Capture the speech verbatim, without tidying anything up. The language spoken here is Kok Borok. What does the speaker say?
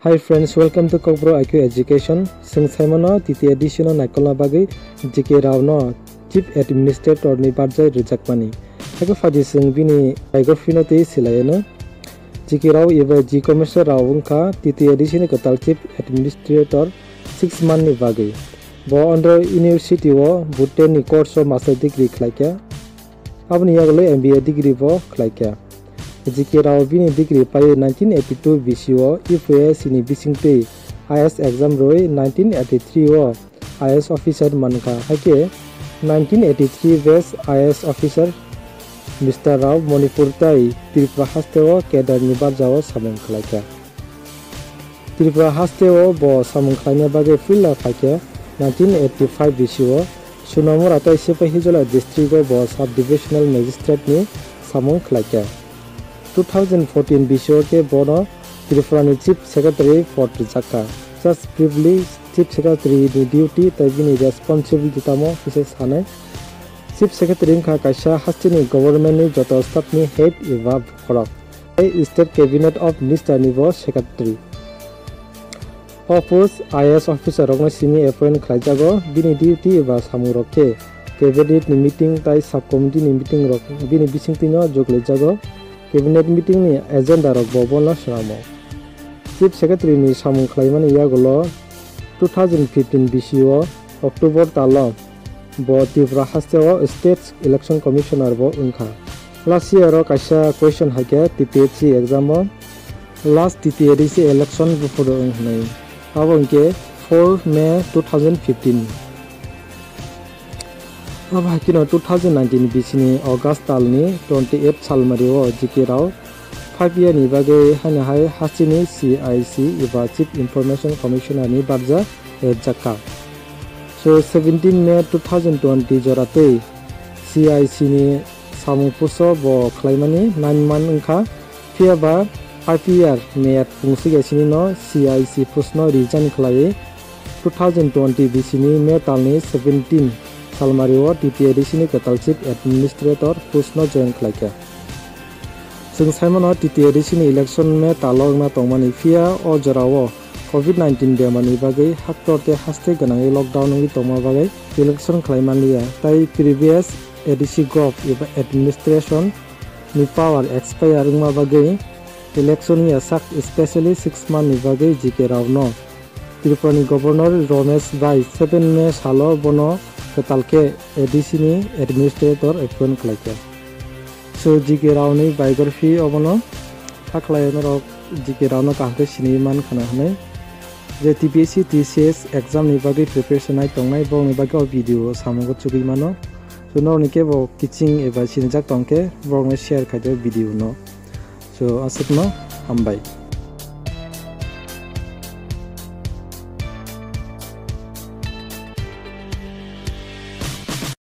Hi friends, welcome to Kokborok I Q Education. Chwng saimano T T A D C no naikolna bagwi G K Rao no Chief Administrator ni barjai rwjakmani. Haikhe phaidi chwng bini biography no tei swlaiano. G K Rao eba G Commercial Rao wngkha T T A D C ni kwtal Chief Administrator six month ni bagwi. Bo Andhra University o Bhutan ni course o master degree khlaikha. Aboni yagulo M B A degree bo khlaikha. G K Rao bini degree paiwi nineteen eighty-two B C o U P S C ni bisingtwi I A S exam rwui nineteen eighty-three o I A S officer mankha. Haikhe nineteen eighty-three batch I A S officer Mister Rao Manipur tai Tripura hasteo cadre ni barjao samung khlaikha. Tripura hasteo bo samung khlaina bagwi puila phaikha nineteen eighty-five B C o Sonamura tai Sepahijala district o bo sub divisional magistrate ni samung khlaikha. Two thousand fourteen B C o khe bono Tripura ni Chief Secretary pod rwjakha. Just briefly, Chief Secretary ni duty tai bini responsibility tamo kisa sanai. Chief Secretary wngkha kaisa hasteni government ni joto staff ni head eba bokhorok. Tei State Cabinet of Minister ni bo Secretary. O post I A S officer rokno simi appoint khlaijago, bini duty eba samung rok khe cabinet ni meeting tai sub committee ni meeting rok bini bisingtwino joglaijagw. Cabinet meeting ni agenda rok bo bono swnamo. Chief Secretary ni samung khlaimani yagulo two thousand fifteen B C o October talo bo Tripura hasteo State Election Commissioner bo wngkha. Last year o kaisa question haikhe T P S C exam o last T T A D C election buphuru wng hwnwi. Abo hwnkhe four May two thousand fifteen. Abo hai kheno two thousand nineteen B C ni August talni twenty eight salmari o G K Rao five year ni bagwi haino hai hasteni C I C eba Chief Information Commissioner ni barja rwjakha. So seventeen May two thousand twenty jora tei C I C ni samung puso bo khlaimani nine month wngkha. Phiya ba five year meyad pungsui yaisini no C I C post no resign khlaiwi two thousand twenty B C ni May talni seventeen salmari o T T A D C ni kwtal Chief Administrator post no join khlaikha. Chwng saimano T T A D C ni election May talo wngna tongmani, phiya o jorao covid nineteen bemarni bagwi haktor tei haste gwnangwi lockdown wngwi tongma bagwi election khlai manliya, tai previous A D C gov eba administration ni power expire wngma bagwi election ya sak, specially six month ni bagwi G K Rao no Tripura ni Governor Ramesh bai seven May salo bono kwtal khe A D C ni administrator appoint khlaikha. So G K Rao ni biography obono thaklai norok G K Rao no kaham khe sini man khana hwnwi. Je T P S C, T C S exam ni bagwi preparation nai tongnai, borokni bagwi o video o samungo chugwi mano. So norokni kebo kiching eba sinijak tongkhe borokno share khaidi o video no. So aswkno hambai.